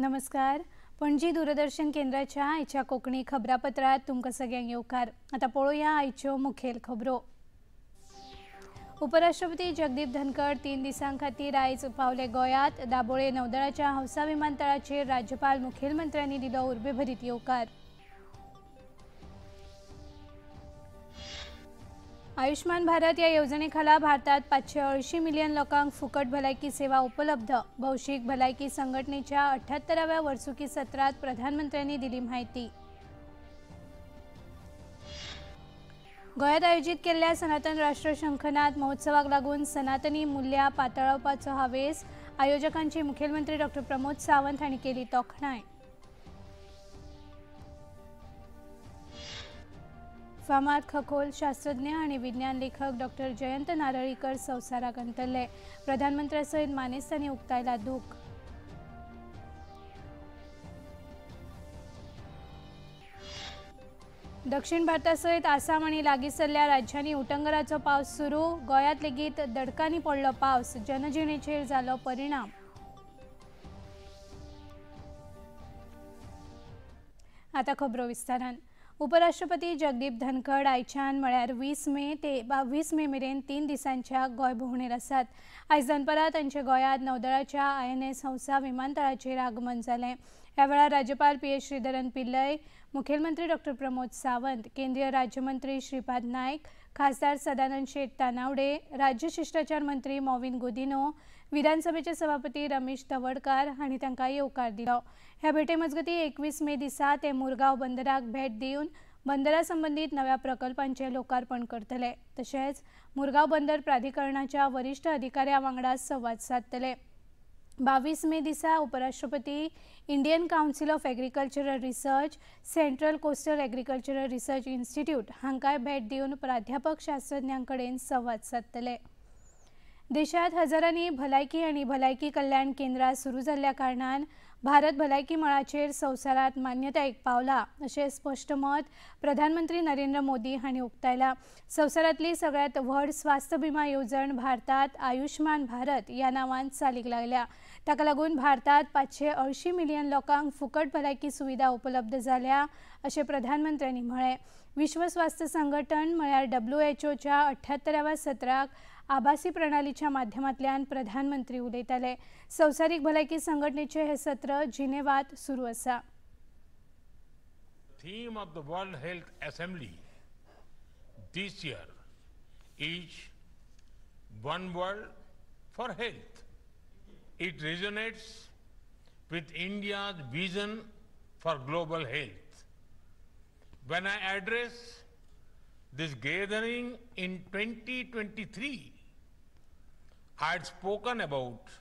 नमस्कार, पणजी दूरदर्शन केंद्राच्या आयच्या कोंकणी खबरापत्रात तुमकां सगळ्यांक येवकार। आतां पळोवया आयच्यो मुखेल खबरो। उपराष्ट्रपती जगदीप धनखड 3 दिसां खातीर आयज पावले गोंयांत। दाबोळे नौदळाच्या हौसा विमानतळाचेर राज्यपाल मुखेलमंत्र्यांनी दिलो उर्बेभरीत येवकार। आयुष्मान भारत या येवजणेखाला भारतात 580 मिलियन लोकांक फुकट भलायकी सेवा उपलब्ध। भौशीक भलायकी संघटनेच्या 78व्या वर्सुकी सत्रात प्रधानमंत्र्यांनी दिली माहिती। गोंयांत आयोजित केल्ल्या सनातन राष्ट्र शंखनाद महोत्सवाक लागून सनातनी मूल्यां पातळावपाचो हावेस आयोजकांची मुखेलमंत्री डॉ प्रमोद सावंत हांणी केली तोखणाय। फामाद खगोल शास्त्रज्ञ आणि विज्ञान लेखक डॉ जयंत नारळीकर संवसाराक अंतरले। प्रधानमंत्र्या सयत मानेस्तांनी उक्तायला दुःख। दक्षिण भारतासयत आसाम आणि लागीसरल्या राज्यांनी उटंगराचो पावस सुरू। गोंयांत लेगीत दडकांनी पडलो पावस, जनजिणेचेर जालो परिणाम। आतां खबरो विस्तारान। उपराष्ट्रपती जगदीप धनखड आयच्यान म्हळ्यार 20 मे ते 22 मे मेरेन 3 दिसांच्या गोंय भोंवडेर आसात। आयज दनपारां तांचे गोंयांत नौदळाच्या INS Hansa विमानतळाचेर आगमन जालें। ह्या वेळार राज्यपाल PS Sreedharan Pillai, मुखेलमंत्री डॉ प्रमोद सावंत, केंद्रीय राज्यमंत्री श्रीपाद नायक, खासदार सदानंद शेट तानावडे, राज्य शिष्टाचार मंत्री मॉविन गुदिनो, विधानसभेचे सभापती रमेश तवडकार हांणी तांकां येवकार दिलो। ह्या भेटे मजगतीं 21 मे दिसा ते मुरगांव बंदराक भेट दिवन बंदरा संबंदीत नव्या प्रकल्पांचें लोकार्पण करतले। तशेंच मुरगांव बंदर प्राधिकरणाच्या वरिश्ठ अधिकाऱ्यां वांगडा संवाद सादतले। 22 मे दिसा उपराष्ट्रपती Indian Council of Agricultural Research, Central Coastal Agricultural Research Institute हांकांय भेट दिवन प्राध्यापक शास्त्रज्ञां कडेन संवाद सादतले। देशांत हजारांनी भलायकी आनी भलायकी कल्याण केंद्रां सुरू जाल्ल्या कारणान भारत भलायकी मळाचेर संवसारांत मान्यतायेक पावला अशें स्पश्ट मत प्रधानमंत्री नरेंद्र मोदी हांणी उक्तायलां। संवसारांतली सगळ्यांत व्हड स्वास्थ्य बिमा येवजण भारतात आयुष्मान भारत ह्या नांवान चालीक लागल्या। ताका लागून भारतात 580 मिलियन लोकांक फुकट भलायकी सुविधा उपलब्ध जाल्या अशें प्रधानमंत्र्यांनी म्हळें। विश्व स्वास्थ्य संघटन म्हळ्यार WHOच्या 78व्या सत्राक आभासी प्रणालीच्या माध्यमांतल्यान प्रधानमंत्री उलयताले। संवसारीक भलायकी संघटनेचे हे सत्र जिनेवात सुरू आसा। Theme of the World Health Assembly this year is One World for Health. It resonates with India's vision for global health. When I address this gathering in 2023, I had spoken about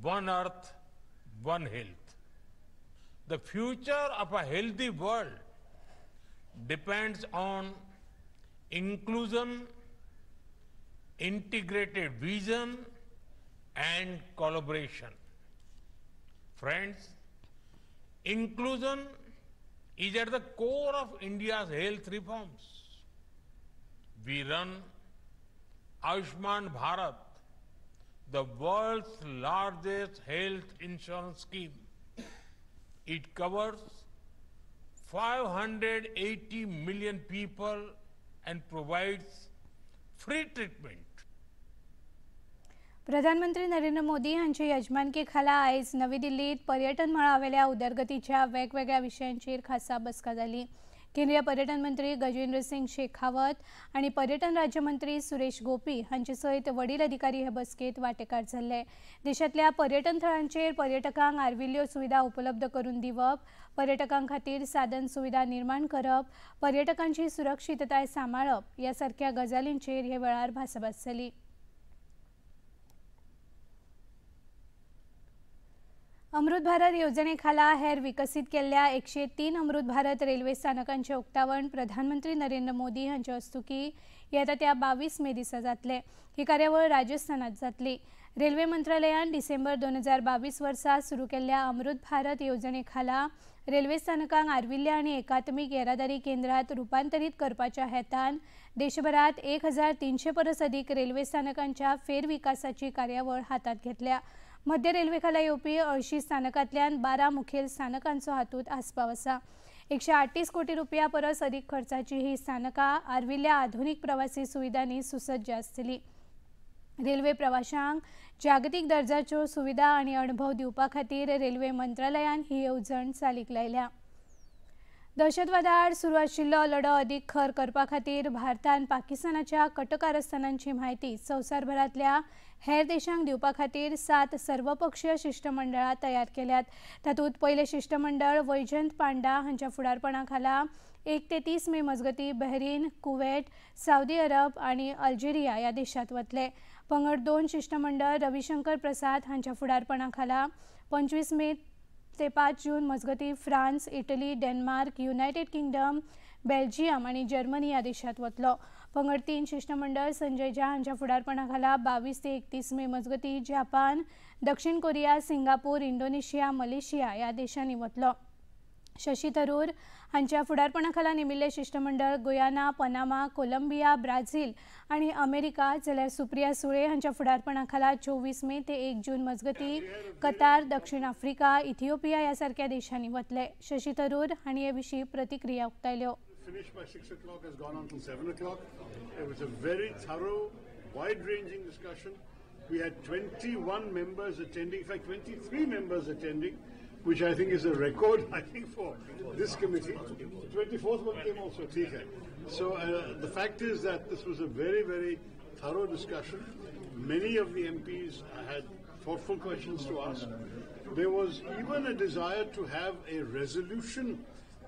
One Earth, One Health. The future of a healthy world depends on inclusion, integrated vision, and collaboration. Friends, inclusion is at the core of India's health reforms. We run Ayushman Bharat, the world's largest health insurance scheme. It covers 580 million people and provides free treatment. प्रधानमंत्री नरेंद्र मोदी हांचे यजमानके खाला आयज नवी दिल्लीत पर्यटन मळावेल्या उदरगतीच्या वेगवेगळ्या विशयांचेर खासा बसका जाली। केंद्रीय पर्यटन मंत्री गजेंद्र सिंग शेखावत आणि पर्यटन राज्यमंत्री सुरेश गोपी हांचे सयत वडील अधिकारी हे बसकेत वांटेकार जाल्ले। देशांतल्या पर्यटन थळांचेर पर्यटकांक आर्विल्ल्यो सुविधा उपलब्ध करून दिवप, पर्यटकां खातीर साधन सुविधा निर्माण करप, पर्यटकांची सुरक्षितताय सांबाळप ह्या सारक्या गजालींचेर हे वेळार भासाभास जाली। अमृत भारत येवजणेखाला हेर विकसीत केल्ल्या 103 अमृत भारत रेल्वे स्थानकांचे उक्तावण प्रधानमंत्री नरेंद्र मोदी हांचे हस्तुकी येता त्या 22 मे दिसा जातले। ही कार्यावळ राजस्थानात जातली। रेल्वे मंत्रालयान डिसेंबर 2022 वर्सा सुरू केल्ल्या अमृत भारत येवजणेखाला रेल्वे स्थानकांक आर्विल्ल्या आनी एकात्मीक येरादारी केंद्रात रुपांतरीत करपाच्या हेतान देशभरात 1300 परस अदीक रेल्वे स्थानकांच्या फेरविकासाची कार्यावळ हातात घेतल्या। मध्य रेल्वे खाला येवपी 80 स्थानकांतल्यान 12 मुखेल स्थानकांचो हातूंत आस्पाव आसा. 138 कोटी रुपया परस अदीक खर्चाची ही स्थानकां आर्विल्ल्या आधुनीक प्रवासी सुविधांनी सुसज्ज आसतली. रेल्वे प्रवाशांक जागतीक दर्जाच्यो सुविधा आनी अणभव दिवपा खातीर रेल्वे मंत्रालयान ही येवजण चालीक लायल्या. दहशतवादा आड सुरू आशिल्लो लढो अदीक खर करपा खातीर भारतान पाकिस्तानाच्या कटकारस्थानांची म्हायती संवसारभरांतल्या हेर देशांक दिवपा खातीर 7 सर्वपक्षीय शिश्टमंडळां तयार केल्यात. तातूंत पयलें शिश्टमंडळ वैजयंत पांडा हांच्या फुडारपणा खाला 1 ते 30 मे मजगती बहरीन, कुवेट, सावदी अरब आनी अल्जेरिया ह्या देशांत वतले. पंगड 2 शिश्टमंडळ रविशंकर प्रसाद हांच्या फुडारपणा खाला 25 मे ते 5 जून मजगती France, Italy, Denmark, United Kingdom, Belgium आनी जर्मनी ह्या देशांत वतलो. पंगड 3 शिश्टमंडळ संजय झा हांच्या फुडारपणा खाला 22 ते 31 मे मजगती जापान, दक्षिण कोरिया, सिंगापूर, इंडोनेशिया, मलेशिया ह्या देशांनी वतलो. शशी थरूर हांच्या फुडारपणा खाला नेमिल्लें शिश्टमंडळ गुयाना, पनामा, कोलंबिया, ब्राझील आनी अमेरिका, जाल्यार सुप्रिया सुळे हांच्या फुडारपणा खाला 24 मे ते 1 जून मजगती कतार, दक्षिण आफ्रिका, इथिओपिया ह्या सारक्या देशांनी वतले. शशी थरूर हांणी हे विशीं प्रतिक्रिया उक्तायल्यो. Finished by 6 o'clock has gone on till 7 o'clock. It was a very thorough, wide-ranging discussion. We had 21 members attending, in fact 23 members attending, which I think is a record, I think, for this committee. The 24th one came also, theek hai. So the fact is that this was a very, very thorough discussion. Many of the MPs had thoughtful questions to ask. There was even a desire to have a resolution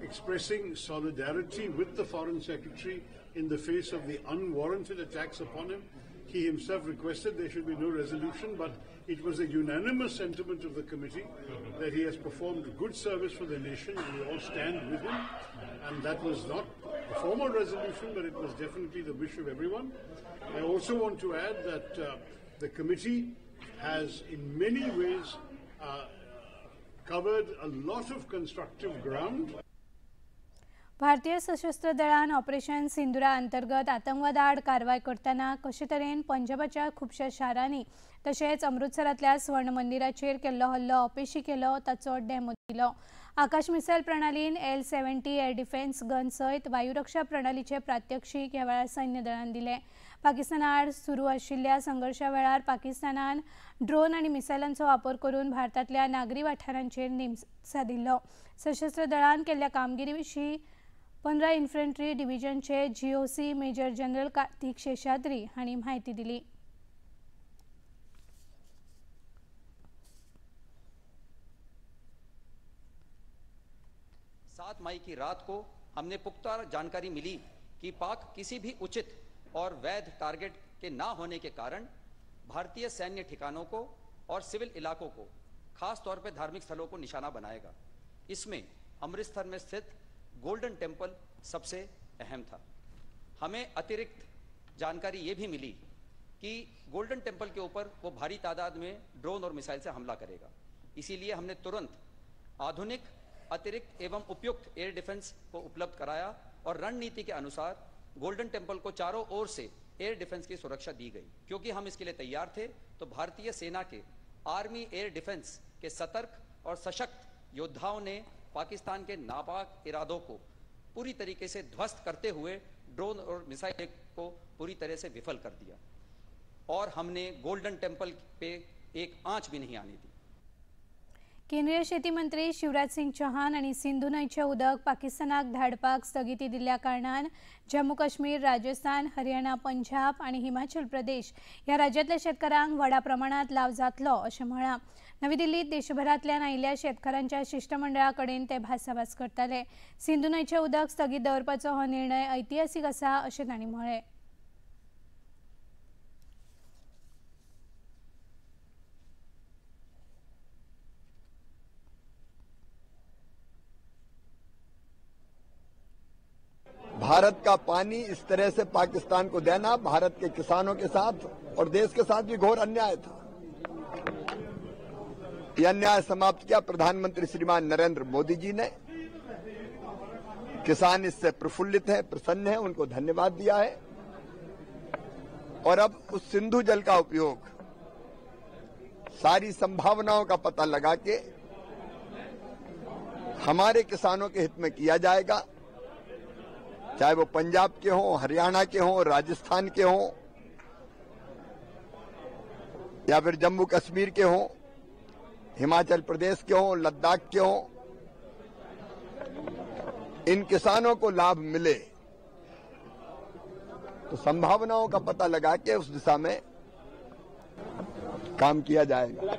expressing solidarity with the Foreign Secretary in the face of the unwarranted attacks upon him. He himself requested there should be no resolution, but it was a unanimous sentiment of the committee that he has performed good service for the nation and we all stand with him. And that was not a formal resolution, but it was definitely the wish of everyone. I also want to add that the committee has in many ways covered a lot of constructive ground. भारतीय सशस्त्र दळान operation Sindura अंतर्गत आतंकवादाआड कारवाय करतना कशे तरेन पंजाबाच्या खुबश्या शारांनी तशेंच अमृतसरांतल्या स्वर्ण मंदिराचेर केल्लो हल्लो अपेशी केलो ताचो डेमो दिलो. आकाश missile प्रणालीन L-70 air defence gun सयत वायुरक्षा प्रणालीचे प्रात्यक्षिक ह्या वेळार सैन्य दळान दिले. पाकिस्ताना आड सुरू आशिल्ल्या संघर्शा वेळार पाकिस्तानान ड्रोन आनी मिसायलांचो वापर करून भारतांतल्या नागरी वाठारांचेर नेम सादिल्लो. सशस्त्र दळान केल्ल्या कामगिरी विशीं 15 infantry डिव्हिजनचे GOC major general Kartik Seshadri हांणी म्हायती दिली. सात मई की रात को हमने पुख्ता जानकारी मिली कि पाक किसी भी उचित और वैध टारगेट के ना होने के कारण भारतीय सैन्य ठिकानों को और सिविल इलाकों को, खास तौर पर धार्मिक स्थलों को निशाना बनाएगा। इसमें अमृतसर में स्थित गोल्डन टेम्पल सबसे अहम था। हमें अतिरिक्त जानकारी ये भी मिली कि गोल्डन टेम्पल के ऊपर वो भारी तादाद में ड्रोन और मिसाइल से हमला करेगा। इसीलिए हमने तुरंत आधुनिक, अतिरिक्त एवं उपयुक्त एयर डिफेंस को उपलब्ध कराया और रणनीति के अनुसार गोल्डन टेम्पल को चारों ओर से एयर डिफेंस की सुरक्षा दी गई। क्योंकि हम इसके लिए तैयार थे, तो भारतीय सेना K army air defence K सतर्क और सशक्त योद्धाओं ने पाकिस्तान के नापाक इरादों को पूरी तरीके से ध्वस्त करते हुए ड्रोन और मिसाइल को पूरी तरह से विफल कर दिया और हमने गोल्डन टेम्पल पे एक आंच भी नहीं आने दी। केंद्रीय शेती मंत्री शिवराज सिंग चौहान आनी सिंधू न्हंयचें उदक पाकिस्तानाक धाडपाक स्थगिती दिल्ल्या कारणान जम्मू काश्मीर, राजस्थान, हरियाणा, पंजाब आनी हिमाचल प्रदेश ह्या राज्यांतल्या शेतकारांक व्हडा प्रमाणांत लाव जातलो अशें म्हळां. नवी दिल्लीत देशभरांतल्यान आयिल्ल्या शेतकारांच्या शिश्टमंडळा कडेन ते भासाभास करताले. सिंधू न्हंयचें उदक स्थगीत दवरपाचो हो निर्णय ऐतिहासीक आसा अशें तांणी म्हळें. भारत का पानी इस तरह से पाकिस्तान को देना भारत के किसानों के साथ और देश के साथ भी घोर अन्याय था। यह अन्याय समाप्त किया प्रधानमंत्री श्रीमान नरेंद्र मोदी जी ने। किसान इससे प्रफुल्लित हैं, प्रसन्न हैं, उनको धन्यवाद दिया है। और अब उस सिंधु जल का उपयोग सारी संभावनाओं का पता लगा के हमारे किसानों के हित में किया जाएगा, चाहे वो पंजाब के हों, हरियाणा के हों, राजस्थान के हों या फिर जम्मू कश्मीर के हों, हिमाचल प्रदेश के हों, लद्दाख के हों। इन किसानों को लाभ मिले तो संभावनाओं का पता लगा के उस दिशा में काम किया जाएगा।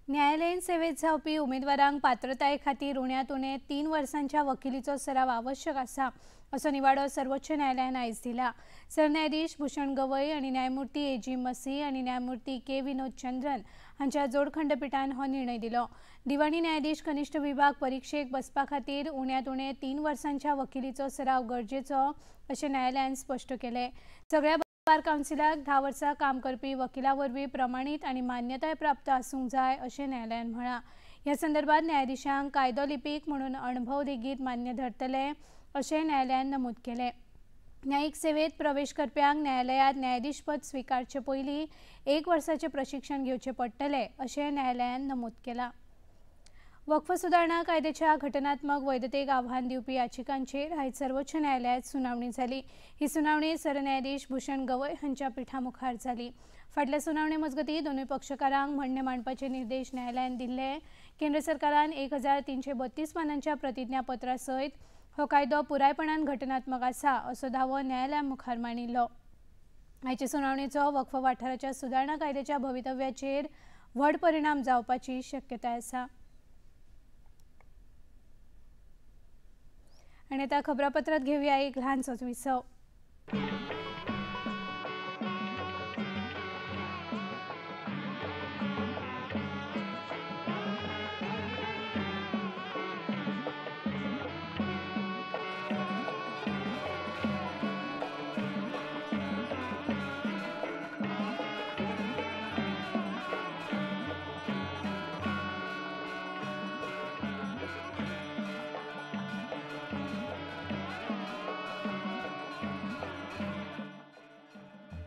न्यायालयीन सेवेत जावपी उमेदवारांक पात्रताये खातीर उण्यांत उणे 3 वर्सांच्या वकिलीचो सराव आवश्यक आसा असो निवाडो सर्वोच्च न्यायालयान आयज दिला। सरन्यायाधीश भूषण गवई आनी न्यायमूर्ती ए.जी. मसी आनी न्यायमूर्ती के. विनोद चंद्रन हांच्या जोडखंडपीठान हो निर्णय दिलो। दिवाणी न्यायाधीश कनिष्ठ विभाग परिक्षेक बसपा खातीर उण्यांत उणे 3 वर्सांच्या वकिलीचो सराव गरजेचो अशें न्यायालयान स्पश्ट केलें। सगळ्या बार कावन्सिलाक 10 वर्सां काम करपी वकिला वरवीं प्रमाणीत आनी मान्यताय प्राप्त आसूंक जाय अशें न्यायालयान म्हळां। ह्या संदर्भात न्यायाधीशांक कायदो लिपीक म्हणून अणभव लेगीत मान्य धरतले अशें न्यायालयान नमूद केलें। न्यायीक सेवेत प्रवेश करप्यांक न्यायालयांत न्यायाधीशपद स्विकारचे पयलीं 1 वर्साचें प्रशिक्षण घेवचें पडटलें अशें न्यायालयान नमूद केलां। वक्फ सुदारणा कायद्याच्या घटनात्मक वैधतेक आव्हान दिवपी याचिकांचेर आयज सर्वोच्च न्यायालयांत सुनावणी जाली। ही सुनावणी सरन्यायाधीश भूषण गवई हांच्या पिठा मुखार जाली। फाटल्या सुनावणे मजगतीं दोनूय पक्षकारांक म्हणणें मांडपाचे निर्देश न्यायालयान दिल्ले। केंद्र सरकारान 1332 पानांच्या प्रतिज्ञापत्रा सयत हो कायदो पुरायपणान घटनात्मक आसा असो दावो न्यायालया मुखार मांडिल्लो। आयचे सुनावणेचो वक्फ वाठाराच्या सुदारणा कायद्याच्या भवितव्याचेर व्हड परिणाम जावपाची शक्यताय आसा। आनी आतां खबरापत्रांत घेवया एक ल्हानसोच विसव।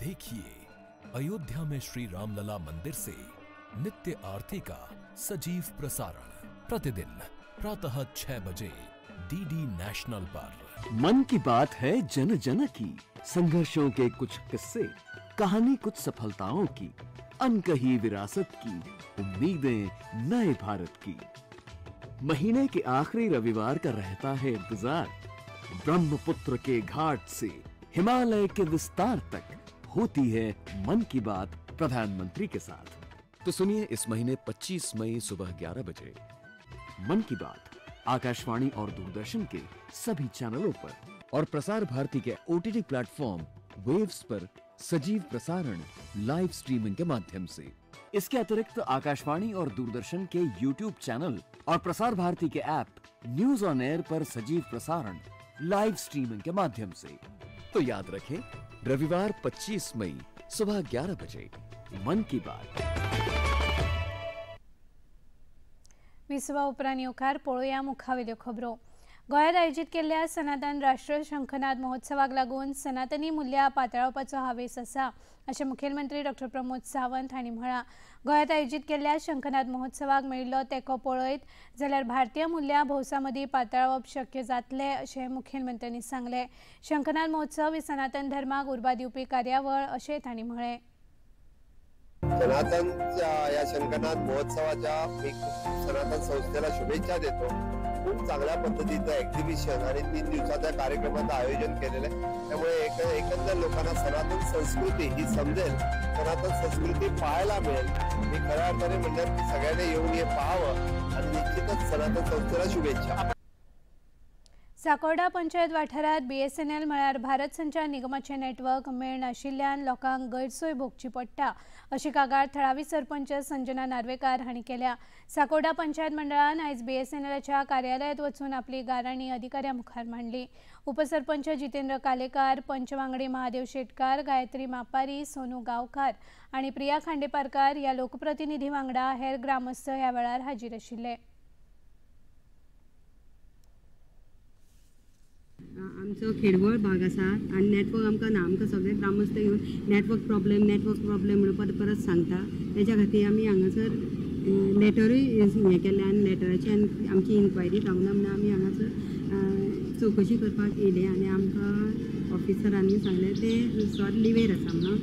देखिए अयोध्या में श्री रामलला मंदिर से नित्य आरती का सजीव प्रसारण प्रतिदिन प्रातः 6 बजे डीडी नेशनल पर। मन की बात है जन जन की, संघर्षों के कुछ किस्से, कहानी कुछ सफलताओं की, अनकही विरासत की, उम्मीदें नए भारत की। महीने के आखिरी रविवार का रहता है इंतजार। ब्रह्मपुत्र के घाट से हिमालय के विस्तार तक होती है मन की बात प्रधानमंत्री के साथ। तो सुनिए इस महीने 25 मई सुबह 11 बजे मन की बात आकाशवाणी और दूरदर्शन के सभी चैनलों पर और प्रसार भारती के ओटीटी प्लेटफॉर्म वेव्स पर सजीव प्रसारण लाइव स्ट्रीमिंग के माध्यम से। इसके अतिरिक्त आकाशवाणी और दूरदर्शन के यूट्यूब चैनल और प्रसार भारती के ऐप न्यूज ऑन एयर पर सजीव प्रसारण लाइव स्ट्रीमिंग के माध्यम से। तो याद रखें रविवार 25 मई सुबह 11 बजे मन की बात। विसवा उपरांत येवकार पळोवया मुखावेल्यो खबरो। गोंयांत आयोजीत केल्ल्या सनातन राष्ट्र शंखनाद महोत्सवाक लागून सनातनी मुल्यां पातळावपाचो हावेस आसा अशें मुखेलमंत्री डॉ. प्रमोद सावंत हांणी म्हळां। गोंयांत आयोजीत केल्ल्या शंखनाद महोत्सवाक मेळिल्लो तेंको पळयत जाल्यार भारतीय मुल्यां भौसा मदीं पातळावप शक्य जातलें अशें मुखेलमंत्र्यांनी सांगलें। शंखनाद महोत्सव ही सनातन धर्माक उर्बा दिवपी कार्यावळ अशें तांणी म्हळें। सनातनच्या या शंखनाद महोत्सवाच्या मी सनातन संस्थेला शुभेच्छा देतो। खूप चांगल्या पद्धतीचं एक्झिबिशन आणि 3 दिवसाच्या कार्यक्रमाचं आयोजन केलेलं आहे। त्यामुळे एकंदर लोकांना सनातन संस्कृती ही समजेल, सनातन संस्कृती पाहायला मिळेल। मी खऱ्या अर्थाने म्हणणार की सगळ्यांनी येऊन हे पाहावं आणि निश्चितच सनातन संस्थेला शुभेच्छा। साकोर्डा पंचायत वाठारात बीएसएनएल म्हळ्यार भारत संचार निगमाचें नेटवर्क मेळनाशिल्ल्यान लोकांक गैरसोय भोगची पडटा अशी कागाळ थळावी सरपंच संजना नार्वेकार हांणी केल्या। साकोर्डा पंचायत मंडळान आयज बीएसएनएलाच्या कार्यालयांत वचून आपली गाराणी अधिकाऱ्यां मुखार मांडली। उपसरपंच जितेंद्र कालेकार, पंच वांगडी महादेव शेटकार, गायत्री मापारी, सोनू गांवकार आनी प्रिया खांडेपारकार ह्या लोकप्रतिनिधी वांगडा हेर ग्रामस्थ ह्या वेळार हाजीर आशिल्ले। आमचो खेडवळ भाग आसा आनी नेटवर्क आमकां ना, आमकां सगळे ग्रामस्थ येवन नेटवर्क प्रॉब्लेम म्हणून परत परत सांगता. तेच्या खातीर आमी हांगासर लेटरूय हें केलें आनी लेटराची आनी आमची इन्क्वायरी जावंक ना म्हणून आमी हांगासर चवकशी करपाक येयले आनी आमकां ऑफिसरांनी सांगलें ते सर लिवेर आसा म्हणून.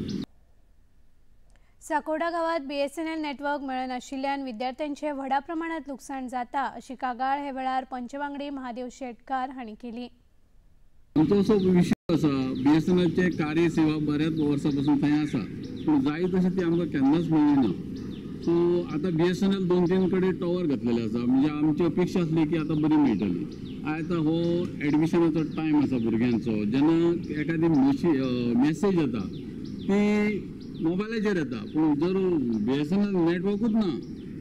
साकोडा गांवात बीएसएनएल नेटवर्क मेळनाशिल्ल्यान विद्यार्थ्यांचे व्हडा प्रमाणात लुकसाण जाता अशी कागाळ हे वेळार पंचवांगडी महादेव शेटकार हांणी केली. आमचो असो विशय आसा, बीएसएनएलचे कार्य सेवा बऱ्याच वर्सां पासून थंय आसा, पूण जाय तशें ती आमकां केन्नाच मेळ्ळी ना. सो आतां बीएसएनएल 2-3 कडेन टॉवर घातलेले आसा, म्हणजे आमची अपेक्षा आसली की आतां बरी मेळटली. आतां हो एडमिशनाचो टायम आसा भुरग्यांचो, जेन्ना एखादी मॅसेज येता ती मोबायलाचेर येता, पूण जर बीएसएनएल नेटवर्कूच ना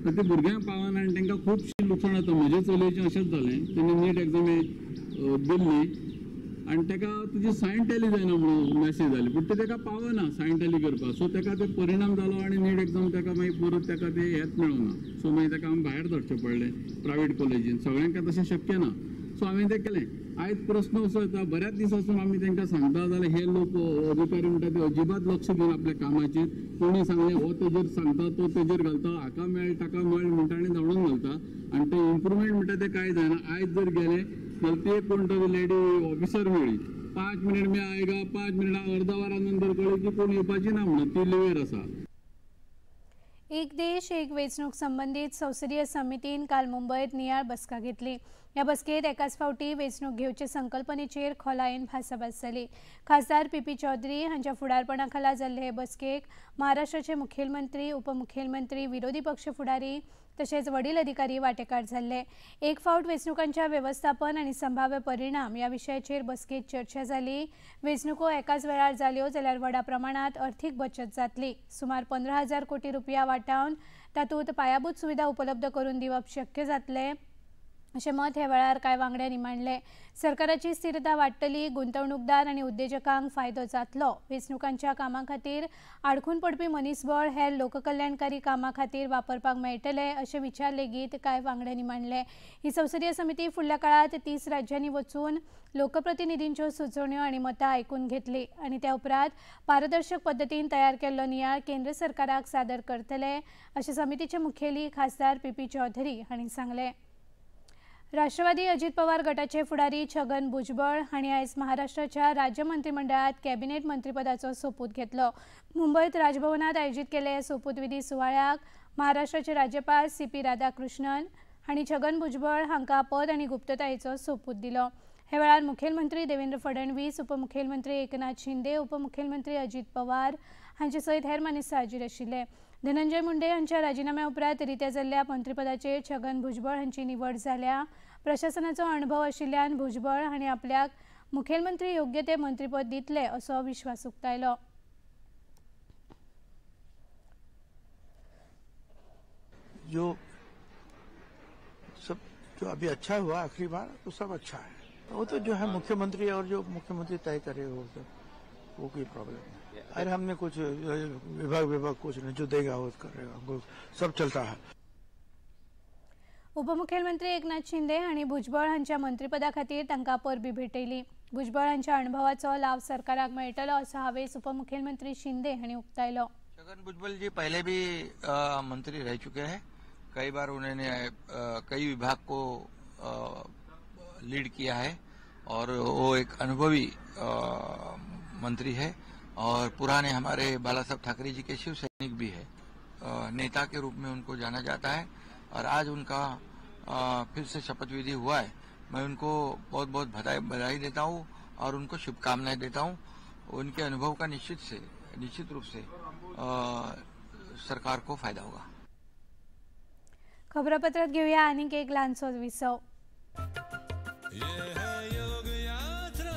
तर ते भुरग्यांक पावना आनी तांकां खुबशें लुकसाण जाता. म्हजे चलयेचें अशेंच जालें, तेणी नीट एग्जामी दिल्ली आनी ताका तुजी सायन टॅली जायना म्हणून मॅसेज आली, पूण ते ताका पावना सायन टॅली करपाक. सो ताका ते परिणाम जालो आनी नीट एग्जाम ताका मागीर परत ताका ते हेंच मेळना. सो मागीर ताका आमी भायर धाडचें पडलें प्रायवेट कॉलेजीन. सगळ्यांक तशें शक्य ना, सो हांवें तें केलें. आयज प्रस्न असो येता, बऱ्याच दिसां सावन आमी तांकां सांगता जाल्यार हे लोक अधिकारी म्हणटा ते अजिबात लक्ष दिवन आपल्या कामाचेर. कोणी सांगलें हो तेजेर सांगता, तो तेजेर घालता, हाका मेळ ताका मेळ म्हणटा आनी धांवडून घालता आनी ते इम्प्रुवमेंट म्हणटा ते कांय जायना. आयज जर गेले जाल्यार ती एक कोण तरी लेडी ऑफिसर मेळ्ळी, 5 मिनट मी आयगा, 5 मिनटां अर्द वरा नंतर कळ्ळें की कोण येवपाची ना म्हणून, ती लिवेर आसा. एक देश एक वेंचणूक संबंदीत संसदीय समितीन काल मुंबयत नियाळ बसका घेतली. ह्या बसकेत एकाच फावटी वेंचणूक घेवचे संकल्पनेचेर खोलायेन भासाभास जाली. खासदार पी पी चौधरी हांच्या फुडारपणा खाला जाल्ले हे बसकेक महाराष्ट्राचे मुखेलमंत्री, उपमुखेलमंत्री, विरोधी पक्ष फुडारी तशेंच वडील अधिकारी वांटेकार जाल्ले. एक फावट वेंचणुकांच्या वेवस्थापन आनी संभाव्य परिणाम ह्या विशयाचेर बसकेत चर्चा जाली. वेंचणुको एकाच वेळार जाल्यो जाल्यार व्हडा प्रमाणात अर्थीक बचत जातली. सुमार 15,000 कोटी रुपया वाटावन तातूंत पायाभूत सुविधा उपलब्ध करून दिवप शक्य जातलें अशें मत ह्या वेळार कांय वांगड्यांनी मांडलें. सरकाराची स्थिरता वाडटली, गुंतवणूकदार आनी उद्देजकांक फायदो जातलो. वेंचणुकांच्या कामां खातीर आडखून पडपी मनीसबळ हेर लोककल्याणकारी कामां खातीर वापरपाक मेळटले अशे विचार लेगीत कांय वांगड्यांनी मांडले. ही संसदीय समिती फुडल्या काळांत 30 राज्यांनी वचून लोकप्रतिनिधींच्यो सुचोवण्यो आनी मतां आयकून घेतली आनी त्या उपरांत पारदर्शक पद्दतीन तयार केल्लो नियाळ केंद्र सरकाराक सादर करतले अशें समितीचे मुखेली खासदार पी पी चौधरी हांणी सांगलें. राष्ट्रवादी अजित पवार गटाचे फुडारी छगन भुजबळ हांणी आयज महाराष्ट्राच्या राज्य मंत्रिमंडळात कॅबिनेट मंत्रीपदाचो सोपूत घेतलो. मुंबयत राजभवनात आयोजीत केल्ल्या सोपूतविधी सुवाळ्याक महाराष्ट्राचे राज्यपाल सी पी राधाकृष्णन हांणी छगन भुजबळ हांकां पद आनी गुप्ततायेचो सोपूत दिलो. हे वेळार मुखेलमंत्री देवेंद्र फडणवीस, उपमुखेलमंत्री एकनाथ शिंदे, उपमुखेलमंत्री अजित पवार हांचे सयत हेर मानेस्त हाजीर आशिल्ले. धनंजय मुंडे हांच्या राजिनाम्या उपरांत रित्या जाल्ल्या मंत्रीपदाचेर छगन भुजबळ हांची निवड जाल्या. प्रशासनाचो अणभव आशिल्ल्यान भुजबळ हांणी आपल्याक मुखेलमंत्री योग्य ते मंत्रीपद दितले असो विश्वास उक्तायलो. जो सब जो अभी अच्छा हुआ आखिरी बार तो सब अच्छा है. वो तो जो है मुख्यमंत्री और जो मुख्यमंत्री तय करे वो तो वो कोई प्रॉब्लम नहीं. अरे हमने कुछ विभाग विभाग कुछ नहीं, जो देगा वो करेगा, हमको सब चलता है. उपमुखेलमंत्री एकनाथ शिंदे हांणी भुजबळ हांच्या मंत्रीपदा खातीर तांकां परबी भेटयली. भुजबळ हांच्या अणभवाचो लाव सरकाराक मेळटलो असो हावेस उपमुखेलमंत्री शिंदे हांणी उक्तायलो. छगन भुजबळ जी पहले भी मंत्री रह चुके हैं. कई बार उन्होंने कई विभाग को लीड किया है और वो एक अनुभवी मंत्री है और पुराने हमारे बाला साहब ठाकरे जी के शिव सैनिक भी है. नेता के रूप में उनको जाना जाता है और आज उनका फिर से शपथविधि हुआ है. मैं उनको बहुत बहुत बधाई देता हूँ और उनको शुभकामनाएं देता हूँ. उनके अनुभव का निश्चित रूप से सरकार को फायदा होगा. खबरापत्रात घेऊया आणखी एक लहानसो विसव. ये है योग यात्रा,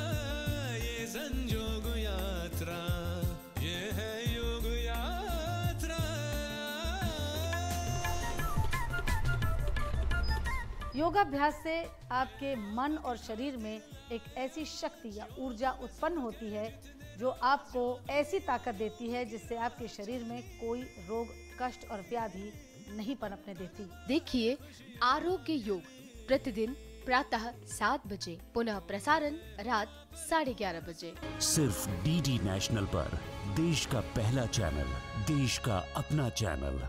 ये संजोग यात्रा, ये है योग यात्रा. योगाभ्यास से आपके मन और शरीर में एक ऐसी शक्ति या ऊर्जा उत्पन्न होती है जो आपको ऐसी ताकत देती है जिससे आपके शरीर में कोई रोग, कष्ट और व्याधि नहीं पनपने देती। देखिए आरोग्य योग प्रतिदिन प्रातः 7 बजे, पुनः प्रसारण रात 11:30 बजे। सिर्फ डीडी नेशनल पर, देश का पहला चैनल, देश का अपना चैनल।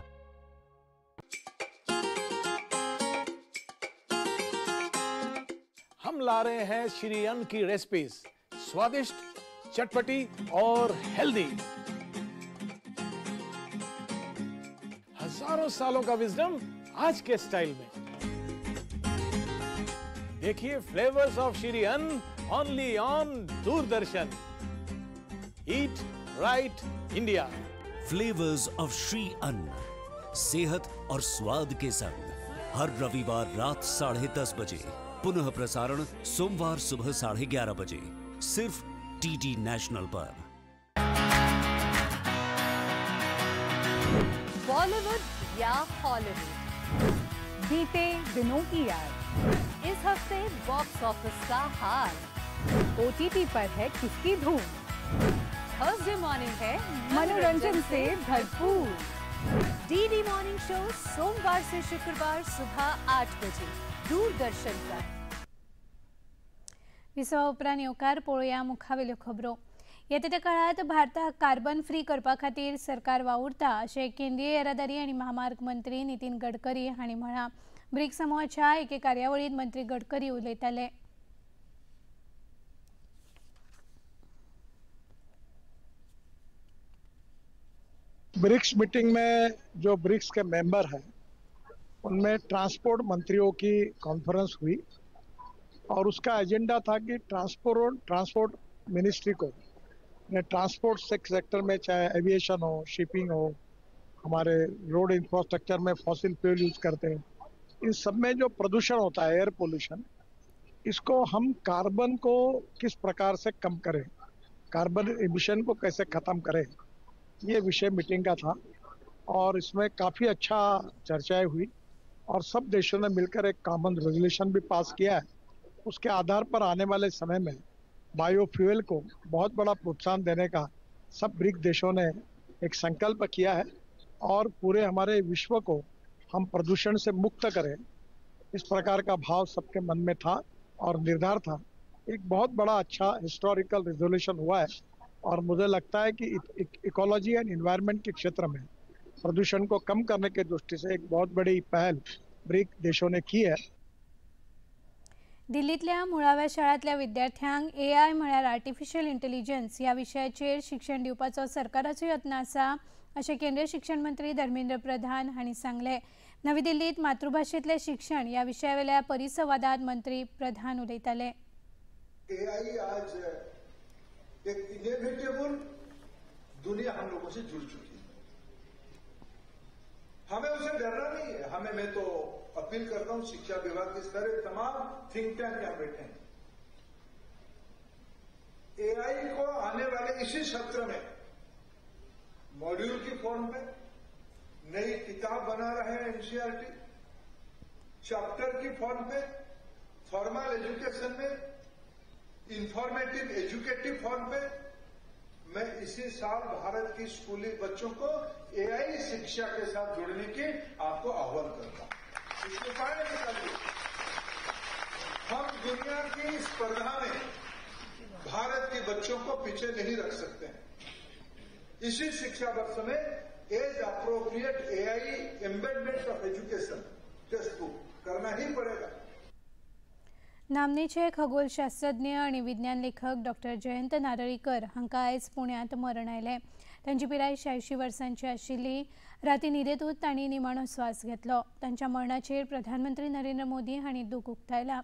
हम ला रहे हैं श्री अन्न की रेसिपीज, स्वादिष्ट, चटपटी और हेल्दी। हजारों सालों का विजडम आज के स्टाइल में। देखिए flavours of Shri Anna only on Doordarshan. Eat right India. Flavours of Shri Anna, सेहत और स्वाद के संग, हर रविवार रात 10:30 बजे, पुनः प्रसारण सोमवार सुबह 11:30 बजे, सिर्फ डीडी नेशनल पर। बॉलीवुड या हॉलीवुड, बीते दिनों की याद, इस हफ्ते बॉक्स ऑफिस का हाल, ओटीटी पर है किसकी धूम, थर्सडे मॉर्निंग है मनोरंजन से भरपूर। डीडी मॉर्निंग शो सोमवार से शुक्रवार सुबह 8 बजे दूरदर्शन पर। विसवा उपरांत येवकार पळोवया मुखावेल्यो खबरो। येता त्या काळांत भारताक कार्बन फ्री करपा खातीर सरकार वावुरता अशें केंद्रीय येरादारी आनी म्हामार्ग मंत्री नितीन गडकरी हांणी म्हळां। ब्रिक्स समुहाच्या एके कार्यावळींत मंत्री गडकरी उलयताले। ब्रिक्स मीटिंग में जो ब्रिक्स के मेंबर हैं उनमें ट्रांसपोर्ट मंत्रियों की कॉन्फ्रेंस हुई और उसका एजेंडा था कि ट्रांसपोर्ट मिनिस्ट्री को ट्रांसपोर्ट सेक्टर में चाहे एविएशन हो, शिपिंग हो, हमारे रोड इंफ्रास्ट्रक्चर में फॉसिल फ्यूल यूज करते हैं, इन सब में जो प्रदूषण होता है, एयर पोल्यूशन, इसको हम कार्बन को किस प्रकार से कम करें, कार्बन एमिशन को कैसे ख़त्म करें, ये विषय मीटिंग का था। और इसमें काफ़ी अच्छा चर्चाएं हुई और सब देशों ने मिलकर एक कॉमन रेजोल्यूशन भी पास किया है। उसके आधार पर आने वाले समय में बायोफ्यूल को बहुत बड़ा प्रोत्साहन देने का सब ब्रिक्स देशों ने एक संकल्प किया है और पूरे हमारे विश्व को हम प्रदूषण से मुक्त करें, इस प्रकार का भाव सबके मन में था और निर्धार था। एक बहुत बड़ा अच्छा हिस्टोरिकल रेजोल्यूशन हुआ है और मुझे लगता है कि इकोलॉजी एंड इन्वायरमेंट के क्षेत्र में प्रदूषण को कम करने के दृष्टि से एक बहुत बड़ी पहल ब्रिक्स देशों ने की है। दिल्लीतल्या मुळाव्या शाळांतल्या विद्यार्थ्यांक एआय म्हळ्यार आर्टिफिशियल इंटेलिजन्स ह्या विशयाचेर शिक्षण दिवपाचो सरकाराचो यत्न आसा अशें केंद्रीय शिक्षण मंत्री धर्मेंद्र प्रधान हांणी सांगलें। नवी दिल्लींत मातृभाशेंतलें शिक्षण ह्या विशयावेल्या परिसंवादांत मंत्री प्रधान उलयताले। एआई आज एक इनएविटेबल दुनिया हम लोगों से जुड़ चुकी है, हमें उसे डरना नहीं है। हमें, मैं तो अपील करता हूं शिक्षा विभाग के सारे तमाम थिंक टैंक यहां बैठे हैं, एआई को आने वाले इसी सत्र में मॉड्यूल की फॉर्म में नई किताब बना रहे हैं, एनसीईआरटी चैप्टर की फॉर्म में, फॉर्मल एजुकेशन में, इंफॉर्मेटिव एजुकेटिव फॉर्म पे मैं इसी साल भारत की स्कूली बच्चों को एआई शिक्षा के साथ जुड़ने की आपको आह्वान करता हूं। इसके उपाय निकालिए। हम दुनिया की स्पर्धा में भारत के बच्चों को पीछे नहीं रख सकते हैं। इसी शिक्षा वर्ष में age appropriate AI embedment of education text book करना ही पड़ेगा। नामनेचे खगोलशास्त्रज्ञ आणि विज्ञान लेखक डॉक्टर जयंत नारळीकर हांकां आयज पुण्यांत मरण आयलें। तांची पिराय 86 वर्सांची आशिल्ली। राती न्हिदेंतूच तांणी निमाणो स्वास घेतलो। तांच्या मरणाचेर प्रधानमंत्री नरेंद्र मोदी हांणी दूख उक्तायला।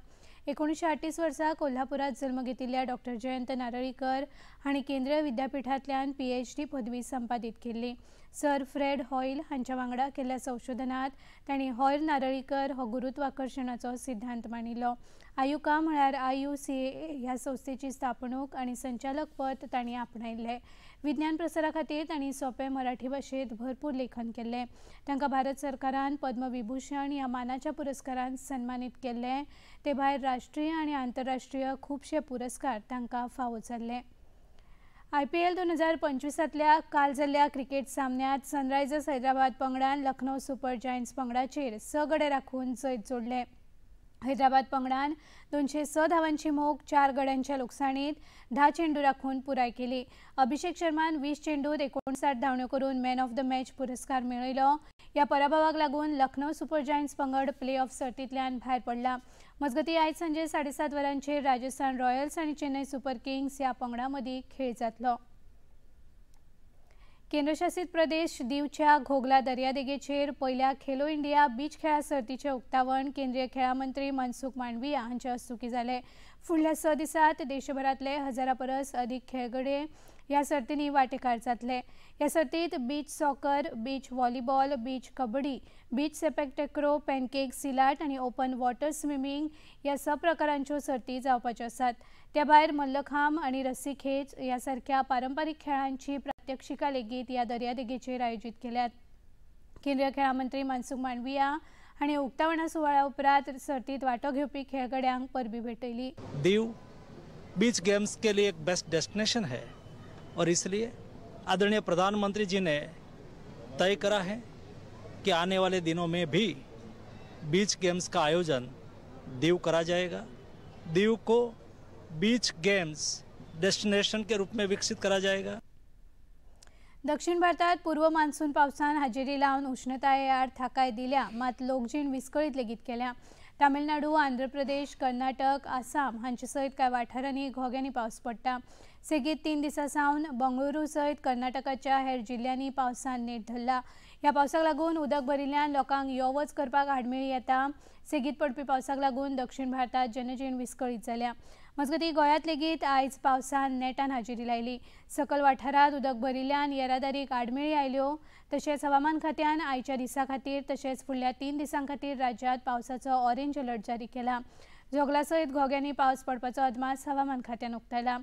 1938 वर्सा कोल्हापुरात जल्म घेतिल्ल्या डॉक्टर जयंत नारळीकर हांणी केंद्रीय विद्यापीठांतल्यान पीएचडी पदवी संपादीत केल्ली। सर फ्रेड हॉयल हांच्या वांगडा केल्ल्या संशोधनात तांणी हॉयल नारळीकर हो गुरुत्वाकर्शणाचो सिद्धांत मांडिल्लो। आयुका म्हळ्यार IUCAA ह्या संस्थेची स्थापणूक आनी संचालकपद तांणी आपणायिल्लें। विज्ञान प्रसारा खातीर तांणी सोपे मराठी भाशेंत भरपूर लेखन केल्लें। तांकां भारत सरकारान पद्मविभूषण ह्या मानाच्या पुरस्कारान सन्मानीत केल्लें। ते भायर राष्ट्रीय आनी आंतरराष्ट्रीय खुबशे पुरस्कार तांकां फावो जाल्ले। IPL 2025 काल जाल्ल्या क्रिकेट सामन्यांत सनरायझर्स हैदराबाद पंगडान लखनौ सुपर जायंट्स पंगडाचेर 6 गडे राखून जैत जोडलें। हैदराबाद पंगडान 206 धावांची मोख 4 गड्यांच्या लुकसाणीत 10 चेंडू राखून पुराय केली। अभिषेक शर्मान 20 चेंडूत 59 धांवड्यो करून मॅन ऑफ the match पुरस्कार मेळयलो। ह्या पराभवाक लागून लखनौ सुपर जायंट्स पंगड प्ले ऑफ सर्तींतल्यान भायर पडला। मजगतीं आयज सांजे 7:30 वरांचेर राजस्थान रॉयल्स आनी चेन्नई सुपर किंग्स ह्या पंगडां मदीं खेळ जातलो। केंद्रशासित प्रदेश दीवच्या घोगला दर्यादेगेचेर पयल्या खेलो इंडिया बीच खेळा सर्तीचें उक्तावण केंद्रीय खेळा मंत्री मनसुख मांडविया हांचे हस्तुकीं जालें। फुडल्या 6 दिसांत देशभरांतले 1000 परस अदीक खेळगडे ह्या सर्तींनी वांटेकार जातले। ह्या सर्तींत beach soccer, beach volleyball, beach kabaddi, beach sepak takraw, pencak silat आनी ओपन वॉटर स्विमींग ह्या 6 प्रकारांच्यो सर्ती जावपाच्यो आसात। त्या भायर मल्लखांब आनी रस्सीखेच ह्या सारक्या पारंपारीक खेळांची प्रात्यक्षिकां लेगीत ह्या दर्यादेगेचेर आयोजीत केल्यात। केंद्रीय खेळा मंत्री मनसुख मांडविया हांणी उक्तावणा सुवाळ्या उपरांत सर्तींत वांटो घेवपी खेळगड्यांक परबी भेटयली। दीव बीच गेम्स के लिए एक बेस्ट डेस्टिनेशन है और इसलिए आदरणीय प्रधानमंत्री जी ने तय करा है कि आने वाले दिनों में भी बीच गेम्स का आयोजन दीव करा जाएगा। दीव को बीच गेम्स डेस्टिनेशन के रूप में विकसित करा जाएगा। दक्षिण भारतात पूर्व मान्सून पावसान हाजेरी लावन उष्णताये आड थाकाय दिल्या, मात लोकजीण विस्कळीत लेगीत केल्या। तामिळनाडू, आंध्र प्रदेश, कर्नाटक, आसाम हांचे सयत कांय वाठारांनी घोग्यांनी पावस पडटा। सेगीत 3 दिसां सावन बंगळुरू सयत कर्नाटकाच्या हेर जिल्ल्यांनी पावसान नेट धरला। ह्या पावसाक लागून उदक भरिल्ल्यान लोकांक यो वच करपाक आडमेळी येता। सेगीत पडपी पावसाक लागून दक्षिण भारतात जनजीण विस्कळीत जाल्या। मजगतीं गोंयांत लेगीत आयज पावसान नेटान हाजेरी लायली। सकल वाठारांत उदक भरिल्ल्यान येरादारीक आडमेळी आयल्यो। तशेंच हवामान खात्यान आयच्या दिसा खातीर तशेंच फुडल्या 3 दिसां खातीर राज्यांत पावसाचो ऑरेंज अलर्ट जारी केला। जोगला सयत घोग्यांनी पावस पडपाचो अदमास हवामान खात्यान उक्तायला।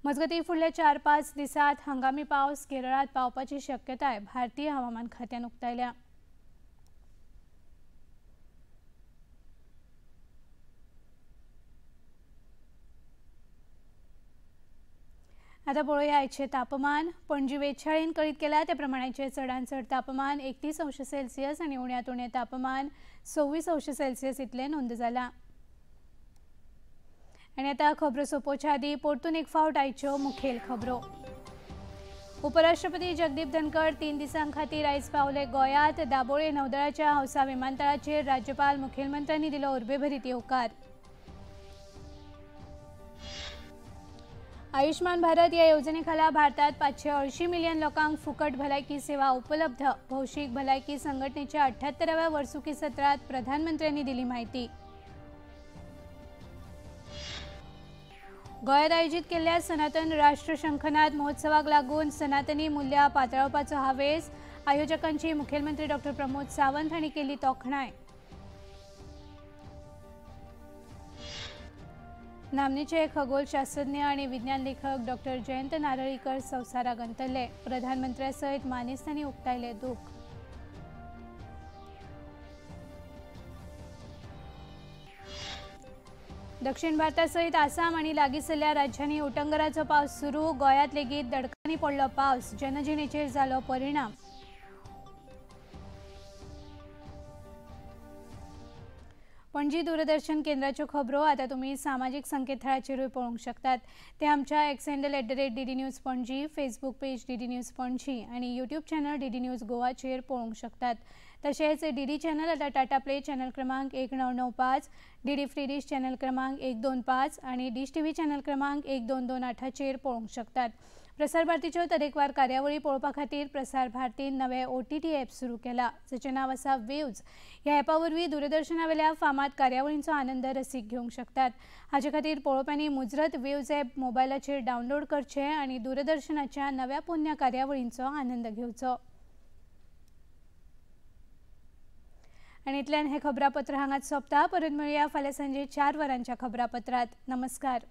मजगतीं फुडल्या 4-5 दिसांत हंगामी पावस केरळांत पावपाची शक्यताय भारतीय हवामान खात्यान उक्तायल्या। आता पळोवया आयचें तापमान। पणजी वेधशाळेन कळीत केला त्या प्रमाणाचें चडांत चड तापमान 31 अंश सेल्सियस आनी उण्यांत उणें तापमान 26 अंश सेल्सियस इतलें नोंद जालां। आनी आतां खबरो सोंपोवच्या आदीं परतून एक फावट आयच्यो मुखेल खबरो। उपराष्ट्रपती जगदीप धनखड 3 दिसां खातीर आयज पावले गोंयांत। दाबोळे नौदळाच्या हौसा विमानतळाचेर राज्यपाल मुखेलमंत्र्यांनी दिलो उर्बेभरीत येवकार। आयुष्मान भारत या योजनेखाला भारतात 580 मिलियन लोकांक फुकट भलायकी सेवा उपलब्ध। भौशीक भलायकी संघटनेच्या 78व्या वर्सुकी सत्रात प्रधानमंत्र्यांनी दिली माहिती। गोंयांत आयोजीत केल्ल्या सनातन राष्ट्र शंखनाद महोत्सवाक लागून सनातनी मूल्यां पातळावपाचो हावेस आयोजकांची मुखेलमंत्री डॉ प्रमोद सावंत हांणी केली तोखणाय। नामनेचे खगोलशास्त्रज्ञ आणि विज्ञान लेखक डॉ जयंत नारळीकर संवसाराक अंतरले। प्रधानमंत्र्या सयत मानेस्तांनी उक्तायले दुःख। दक्षिण भारतासहित आसाम आणि लागीसरल्या राज्यांनी उटंगराचो पावस सुरू। गोंयांत लेगीत दडकांनी पडलो पावस, जनजिणेचेर जालो परिणाम। पणजी दूरदर्शन केंद्राच्यो खबरो आता तुमी सामाजीक संकेतथळाचेरूय पळोवंक शकतात। ते आमच्या X handle @DD News Panaji, Facebook page DD News Panaji आणि यूट्यूब चॅनल DD news गोवाचेर पळोवंक शकतात। तशेंच DD channel आता टाटा प्ले चॅनल क्रमांक 1995, DD free डिश चॅनल क्रमांक 125 आणि डिश टीव्ही चॅनल क्रमांक 1228चेर पळोवंक शकतात। प्रसार भारतीच्यो तरेकवार कार्यावळी पळोवपा खातीर प्रसार भारतीन नवे OTT app सुरू केला, जाचें नांव आसा वेव्ज। ह्या ॲपा वरवीं दूरदर्शनावेल्या फामाद कार्यावळींचो आनंद रसीक घेवंक शकतात। हाचे खातीर पळोवप्यांनी मुजरत वेव्ज ॲप मोबायलाचेर डावनलोड करचें आनी दूरदर्शनाच्या नव्या पोन्न्या कार्यावळींचो आनंद घेवचो। आनी इतल्यान हें खबरापत्र हांगाच सोंपता। परत मेळया फाल्यां सांजे 4 वरांच्या खबरापत्रांत। नमस्कार।